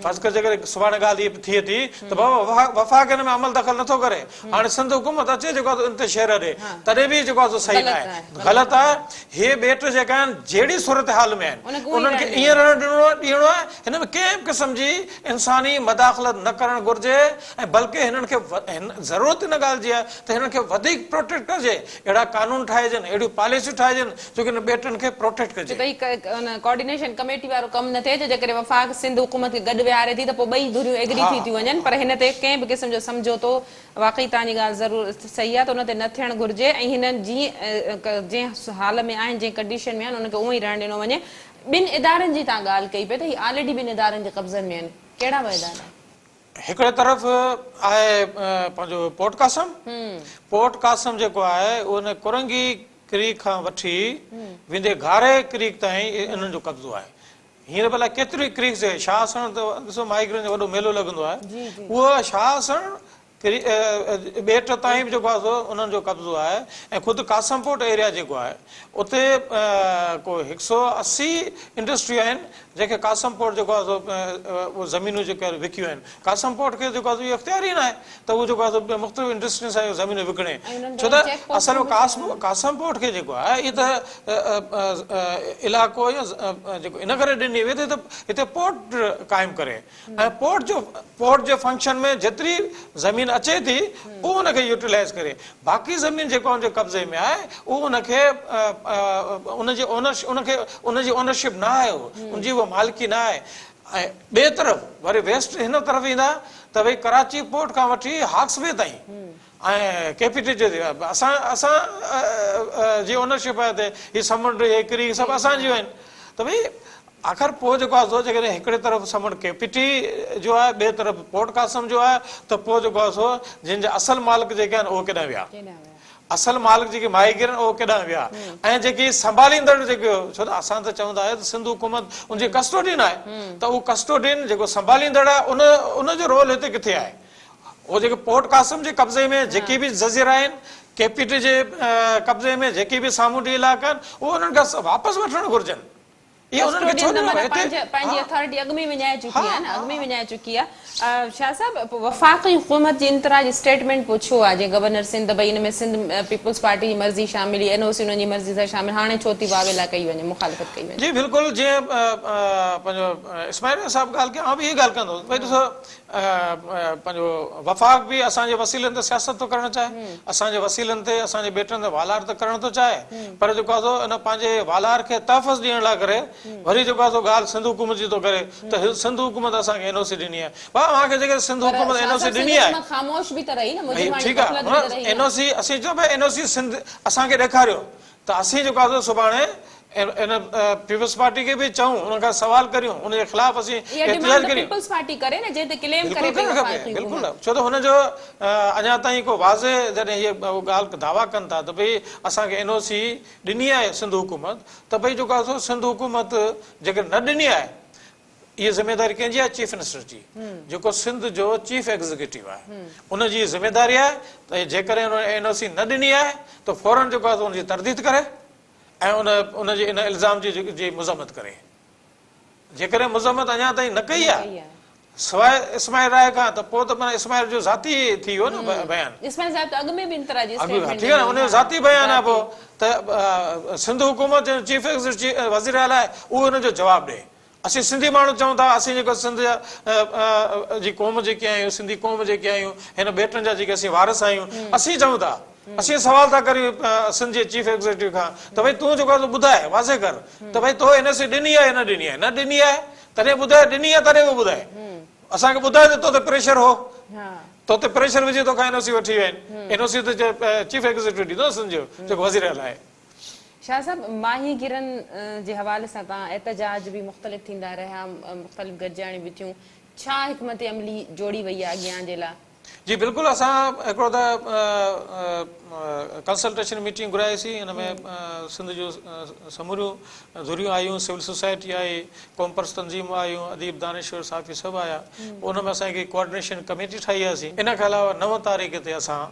فرض ڪر جيڪڏهن سڀاڻي ڳالهه هيء ٿئي ٿي ته بابا وفاق ان ۾ عمل دخل نٿو ڪري، هاڻي سنڌ حڪومت اچي جيڪو آهي سو ان تي شهر اڏي، تڏهن به جيڪو آهي سو صحيح ناهي، غلط آهي. هي ٻيٽ جيڪا آهن جهڙي صورتحال ۾ آهن انهن کي ائين رهڻ ڏيڻو آهي، هن ۾ ڪنهن به قسم جي انساني مداخلت نه ڪرڻ گهرجي ۽ بلڪه هنن کي ضرورت ان ڳالهه جي آهي ته هنن کي وڌيڪ پروٽيڪٽ ڪجي، اهڙا قانون ٺاهجن، اهڙيون پاليسيون ٺاهجن جو هنن ٻيٽن کي پروٽيڪٽ ڪجي. ڇو ته هي ان ڪوآرڊينيشن ڪميٽي وارو ڪم نه ٿئي جو جيڪڏهن وفاق سنڌ حڪومت کي گڏ ويهاري ٿي ته پوء ٻئي ڌريون ايگري ٿي ٿيون وڃن پر هن تي ڪنهن به قسم جو سمجهوتو واقعي توهان جي ڳالهه ضرور صحيح آهي ته ان تي نه ٿيڻ گهرجي ۽ هن جيئن جنهن حال ۾ آهن جنهن ڪنڊيشن ۾ آهن انهن کي اونئن ئي رهڻ ڏنو وڃي. ٻن ادارن جي توهان ڳالهه ڪئي پئي ته هي آلريڊي ٻن ادارن جي قبضن ۾ آهن ڪهڙا ٻه ادارا؟ هڪڙي طرف آهي پنهنجو پورٽ قاسم، پورٽ قاسم جيڪو آهي ان ڪرنگي ڪريڪ کان وٺي ويندي گهاري ڪريڪ تائين انهن جو قبضو آهي. هينئر ڀلا ڪيتريون ڪريڪس شاهه حسڻ ته ڏسو ماهيگيرن جو وڏو ميلو لڳندو آهي اهو شاهه حسڻ ٻيٽ تائين به جيڪو آهي سو انهن جو قبضو آهي ۽ خود قاسم پورٽ ايريا جيڪو آهي اتي ڪو هڪ سو 80 انڊسٽريون آهن جنهن کي قاسم پورٽ جيڪو آهي سو اهي زمينون جيڪي آهن وڪيون آهن. قاسم پورٽ کي جيڪو آهي سو اهو اختيار ئي ناهي ته هو جيڪو آهي سو مختلف انڊسٽرين سان اهي زمينون وڪڻي ڇو ته اصل ۾ قاسم پورٽ کي جيڪو آهي اهي ته علائقو يا جيڪو ان ڪري ڏني وئي ته هتي پورٽ قائم ڪري ۽ پورٽ جو پورٽ جي فنڪشن ۾ جيتري زمين اچي ٿي اهو ان کي يوٽيلائز ڪري باقي زمين جيڪا ان جي قبضي ۾ آهي اهو ان کي ان جي اونرش ان کي ان جي اونرشپ نه آهي اهو ان جي اها مالڪي نه آهي ۽ ٻئي طرف وري ويسٽ هن طرف ايندا ته ڀئي ڪراچي پورٽ کان وٺي هاڪس بي تائين ۽ ڪي پي ٽي جي اسان اسان جي اونرشپ آهي هتي هي سمنڊ هي ڪريڪ سڀ اسان جون آهن ته ڀئي آخر پوء جيڪو آهي سو جيڪڏهن هڪڙي طرف سمنڊ ڪي پي ٽي جو آهي ٻئي طرف پورٽ قاسم جو آهي ته پوء جيڪو آهي سو جن جا اصل مالڪ جيڪي آهن اهي ڪيڏانهن ويا؟ اصل مالڪ جيڪي ماهيگير آهن اهي ڪيڏانهن ويا؟ ۽ جيڪي سنڀاليندڙ جيڪي ڇو ته اسان ته چوندا آهيون ته سنڌ حڪومت ان جي ڪسٽوڊين آهي ته اهو ڪسٽوڊين جيڪو سنڀاليندڙ آهي ان ان جو رول هتي ڪٿي آهي؟ اهو جيڪي پورٽ قاسم جي قبضي ۾ جيڪي به جزيرا آهن ڪي پي ٽي جي قبضي ۾ جيڪي به سامونڊي علائقا آهن اهي انهن کان واپس وٺڻ گهرجن. اهي انهن کي ڇو ڪسٽوڊين ته ڏنو معنيٰ هتي پنهنجي پنهنجي ها اٿارٽي اڳ ۾ ئي وڃائي چڪي ها آهي نه ها اڳ ۾ ئي وڃائي چڪي آهي شاهه صاحب وفاقي حڪومت جي انتراج اسٽيٽمينٽ پوء ڇو آهي جيئن گورنر سنڌ ڀئي ان ۾ سنڌ پيپلز پارٽي جي مرضي شامل هئي اين او سي انهن جي مرضي سان شامل هاڻي ڇو ٿي واويلا ڪئي وڃي مخالفت ڪئي وڃي. جي بلڪل جيئن پنهنجو اسماعيل راهي صاحب ڳالهه ڪئي آئون به اها ڳالهه ڪندو هوس ڀئي ڏسو پنهنجو وفاق به اسان جي وسيلن تي سياست ٿو ڪرڻ چاهي، اسان جي وسيلن تي اسان جي ٻيٽن تي والار ته ڪرڻ ٿو چاهي پر جيڪو آهي سو ان پنهنجي والار کي تحفظ ڏيڻ لاء ڪري وري جيڪو آهي سو ڳالهه سنڌ حڪومت جي ٿو ڪري ته سنڌ حڪومت اسان کي اين او سي ڏني آهي ڀاء اوهان کي جيڪڏهن سنڌ پر حڪومت شاهه اين او سي صاحب سنڌ ڏني آهي حڪومت خاموش به ته رهي نه ڀئي مجرماڻي ٺيڪ غفلت به ته آهي رهي اين نه. او سي اسين چئون پيا اين او سي سنڌ اسان کي ڏيکاريو ته اسين جيڪو آهي سو سڀاڻي ان پيپلز پارٽي کي به چئون انهن کان سوال ڪريون ان جي خلاف اسين اها احتجاج ڊمانڊ ته ڪريون. پيپلز پارٽي ڪري نه جنهن تي ڪليم بلڪل ڪري پئي ڪرڻ کپي وفاقي بلڪل حڪومت. ڇو ته هن جو اڃا تائين ڪو واضح جڏهن هي ڳالهه دعويٰ ڪن ٿا ته ڀئي اسان کي اين او سي ڏني آهي سنڌ حڪومت ته ڀئي جيڪو آهي سو سنڌ حڪومت جيڪڏهن نه ڏني آهي اها ذميواري ڪنهن جي آهي چيف منسٽر جي جيڪو سنڌ جو چيف ايگزيڪيوٽو آهي ان جي ذميواري آهي ته جيڪڏهن ان اين او سي نه ڏني آهي ته فورن جيڪو آهي ان جي ترديد ڪري ۽ ان ان جي ان الزام جي جي مذمت ڪري جيڪڏهن مذمت اڃا تائين نه ڪئي آهي سواء اسماعيل راء کان ته پوء ته معنيٰ اسماعيل جو ذاتي ٿي ويو نه بيان. اسماعيل صاحب ته اڳ ۾ به انتراجي اسٽيٽمينٽ ٺيڪ آهي نه ان جو ذاتي بيان آهي پوء ته سنڌ حڪومت جنهن جو چيف ايگزيڪيوٽ وزير اعليٰ آهي اهو ان جو جواب ڏئي. اسين سنڌي ماڻهو چئون ٿا اسين جيڪو سنڌ جا جي قوم جيڪي آهيون سنڌي قوم جيڪي آهيون هن ٻيٽن جا جيڪي اسين وارث آهيون اسين چئون ٿا اسين سوال ٿا ڪريون سنڌ جي چيف ايگزيڪيوٽ کان ته ڀئي تون جيڪو آهي سو ٻڌاء واضح ڪر ته ڀئي تو اين او سي ڏني آهي يا نه ڏني آهي نه ڏني آهي تڏهن ٻڌاء ڏني آهي تڏهن به ٻڌاء اسان کي ٻڌاء ته تو تي پريشر هو تو تي پريشر وجهي توکان اين او سي وٺي ويا آهن اين او سي ته چيف ايگزيڪيوٽ ڏيندو نه سنڌ جو جيڪو وزير اعليٰ آهي. شاهه صاحب ماهيگيرن جي حوالي سان تان احتجاج به مختلف ٿيندا رهيا مختلف گڏجاڻيون به ٿيون ڇا حڪمت عملي جوڙي وئي آهي اڳيان جي لاء؟ جي بلڪل اسان هڪڙو ته ڪنسلٽيشن ميٽنگ گهرائي سين ان ۾ سنڌ جون سموريون ڌريون آيون سول سوسائٽي آئي قومپرست تنظيمون آيون اديب دانشور صحافي سڀ آيا پوء ان ۾ اسان هڪ ڪوآرڊينيشن ڪميٽي ٺاهي هئاسين ان کان علاوه 9 تاريخ تي اسان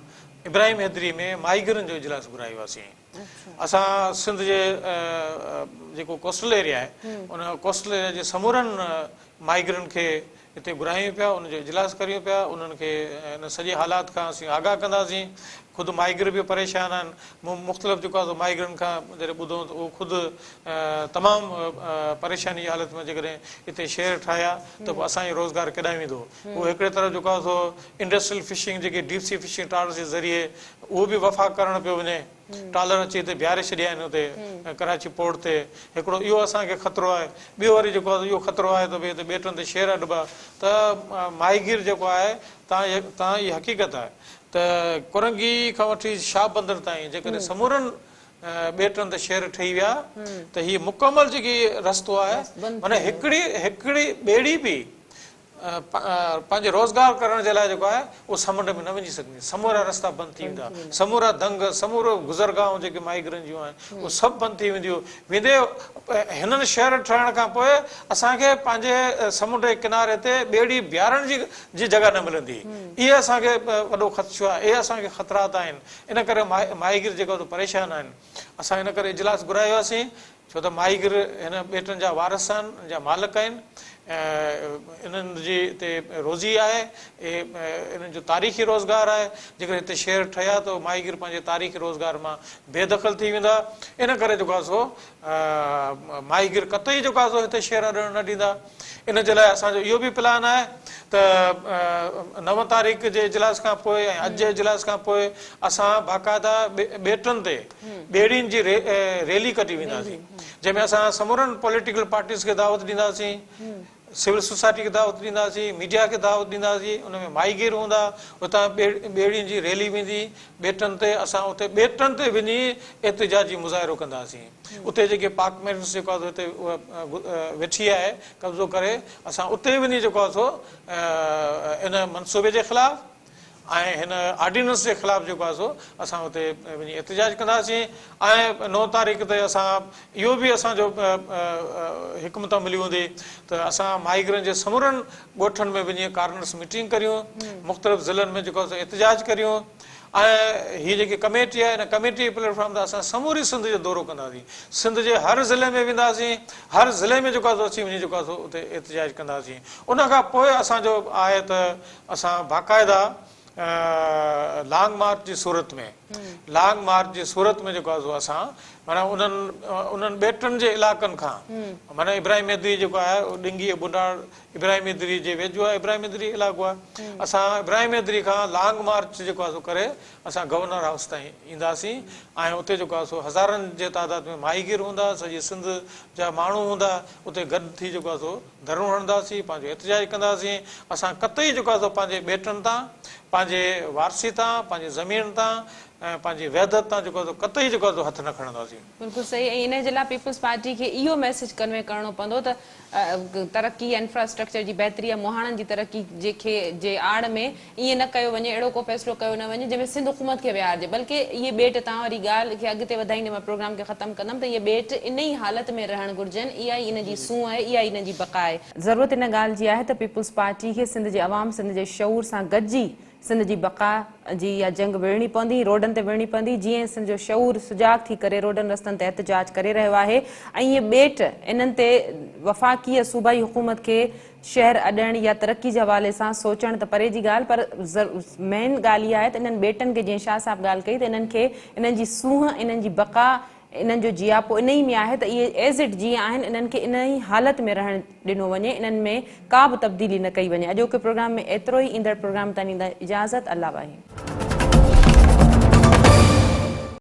ابراهيم حيدري ۾ ماهيگيرن جو اجلاس گهرايو هئاسين اسان سنڌ جي جيڪو ڪوسٽل ايريا آهي ان ڪوسٽل ايريا جي سمورن ماهيگيرن کي هتي گهرايون پيا، ان جو اجلاس ڪريون پيا، انهن کي ان سڄي حالات کان اسين آگاهه ڪنداسين، خود ماهيگير به پريشان آهن، مون مختلف جيڪو آهي سو ماهيگيرن کان جڏهن ٻڌو ته اهو خود تمام پريشاني جي حالت ۾ جيڪڏهن هتي شهر ٺاهيا ته پوء اسان جو روزگار ڪيڏانهن ويندو، اهو هڪڙي طرف جيڪو آهي سو انڊسٽريل فشنگ جيڪي ڊيپ سي فشنگ ٽرالرز جي ذريعي اهو به وفاق ڪرڻ پيو وڃي. ٽالر اچي هتي بيهاري ڇڏيا آهن اتي ڪراچي پورٽ تي هڪڙو اهو اسان کي خطرو آهي ٻيو وري جيڪو آهي اهو خطرو آهي ته ڀئي هتي ٻيٽن تي شير اڏبا ته ماهيگير جيڪو آهي تان تان اها حقيقت آهي ته ڪرنگي کان وٺي شاهه بندر تائين جيڪڏهن سمورن ٻيٽن تي شير ٺهي ويا ته هي مڪمل جيڪي رستو آهي معنيٰ هڪڙي هڪڙي ٻيڙي به پنهنجي روزگار ڪرڻ جي لاء جيڪو آهي اهو سمنڊ ۾ نه وڃي سگهندي، سمورا رستا بند ٿي ويندا، سمورا دنگ، سمورو گذرگاهون جيڪي ماهيگيرن جون آهن اهي سڀ بند ٿي وينديون، ويندي هنن شهر ٺهڻ کان پوء اسان کي پنهنجي سمنڊ جي ڪناري تي ٻيڙي بيهارڻ جي جي جڳهه نه ملندي، اهي اسان کي وڏو خدشو آهي، اهي اسان کي خطرات آهن، ان ڪري ماهيگير جيڪو پريشان آهن، اسان ان ڪري اجلاس گهرايو هئاسين ڇو ته ماهيگير هن ٻيٽن جا وارث آهن، ان جا مالڪ آهن، انهن جي هتي روزي آهي، انهن جو تاريخي روزگار آهي، جيڪڏهن هتي شهر ٺهيا ته ماهيگير پنهنجي تاريخي روزگار مان بي دخل ٿي ويندا، ان ڪري جيڪو آهي سو ماهيگير قطعي جيڪو آهي سو هتي شهر اڏڻ نه ڏيندا. ان جي لاء اسان جو اهو به پلان آهي ته 9 تاريخ جي اجلاس کان پوء ۽ اڄ جي اجلاس کان پوء اسان باقاعده ٻيٽن تي ٻيڙين جي ريلي ڪڍي وينداسين جنهن ۾ اسان سمورن پوليٽيڪل پارٽيز کي دعوت ڏينداسين. سول سوسائٽي کي دعوت ڏينداسين، ميڊيا کي دعوت ڏينداسين، ان ۾ ماهيگير هوندا، اتان ٻيڙين جي ريلي ويندي ٻيٽن تي، اسان اتي ٻيٽن تي وڃي احتجاجي مظاهرو ڪنداسين. اتي جيڪي پاڪ ميرنس جيڪو آهي سو هتي ويٺي آهي قبضو ڪري، اسان اتي وڃي جيڪو آهي سو ان منصوبي جي خلاف ۽ هن آرڊيننس جي خلاف جيڪو آهي سو اسان اتي وڃي احتجاج ڪنداسين ۽ نو تاريخ تي اسان اهو به اسان جو حڪمت عملي هوندي ته اسان ماهيگيرن جي سمورن ڳوٺن ۾ وڃي ڪارنرس ميٽنگ ڪريون مختلف ضلعن ۾ جيڪو آهي سو احتجاج ڪريون ۽ هي جيڪي ڪميٽي آهي ان ڪميٽي جي پليٽ فارم تي اسان سموري سنڌ جو دورو ڪنداسين سنڌ جي هر ضلعي ۾ وينداسين هر ضلعي ۾ جيڪو آهي سو اسين وڃي جيڪو آهي سو اتي احتجاج ڪنداسين ان کان پوء اسان جو آهي ته اسان باقاعده لانگ مارچ جي صورت ۾ لانگ مارچ جي صورت ۾ جيڪو آهي سو اسان معنيٰ انهن انهن ٻيٽن جي علائقن کان معنيٰ ابراهيم حيدري جيڪو آهي ڏنگي ٻنڊاڙ ابراهيم حيدري جي ويجهو آهي ابراهيم حيدري علائقو آهي اسان ابراهيم حيدري کان لانگ مارچ جيڪو آهي سو ڪري اسان گورنر هائوس تائين اينداسين ۽ اتي جيڪو آهي سو هزارن جي تعداد ۾ ماهيگير هوندا سڄي سنڌ جا ماڻهو هوندا اتي گڏ ٿي جيڪو آهي سو ڌرڻو هڻنداسين، پنهنجو احتجاج ڪنداسين، اسان قطعي جيڪو آهي سو پنهنجي ٻيٽن تان، پنهنجي وارثي تان، پنهنجي زمين تان ۽ پنهنجي وحدت تان جيڪو آهي سو قطعي جيڪو آهي سو هٿ نه کڻنداسين. بلڪل صحيح ۽ انهي جي لاء پيپلز پارٽي کي اهو ميسيج ڪنوي ڪرڻو پوندو ته ترقي يا انفراسٽرڪچر جي بهتري يا مهاڻن جي ترقي جي کي جي آڙ ۾ ائين نه ڪيو وڃي اهڙو ڪو فيصلو ڪيو نه وڃي جنهن ۾ سنڌ حڪومت کي ويهارجي بلڪه اهي ٻيٽ تان واري ڳالهه کي اڳتي وڌائيندي مان پروگرام کي ختم ڪندم ته اهي ٻيٽ ان ئي حالت ۾ رهڻ گهرجن اها ئي ان جي سونهن آهي اها ئي انهن جي بقا آهي. ضرورت ان ڳالهه جي آهي ته پيپلز پارٽي کي سنڌ جي عوام سنڌ جي شعور سان گڏجي سنڌ جي بقا جي اها جنگ وڙهڻي پوندي روڊن تي وڙهڻي پوندي جيئن سنڌ جو شعور سجاڳ ٿي ڪري روڊن رستن تي احتجاج ڪري رهيو آهي ۽ اهي ٻيٽ انهن تي وفاقي يا صوبائي حڪومت کي شهر اڏڻ يا ترقي جي حوالي سان سوچڻ ته پري جي ڳالهه پر مين ڳالهه اها آهي ته انهن ٻيٽن کي جيئن شاهه صاحب ڳالهه ڪئي ته انهن کي انهن جي سونهن انهن جي بقا انهن جو جياپو انهي ۾ آهي ته اهي ايز it جيئن آهن انهن کي انهي حالت ۾ رهڻ ڏنو وڃي انهن ۾ ڪا به تبديلي نه ڪئي وڃي اڄوڪي پروگرام ۾ ايترو ئي ايندڙ پروگرام تائين ڏيندا اجازت الله واهي.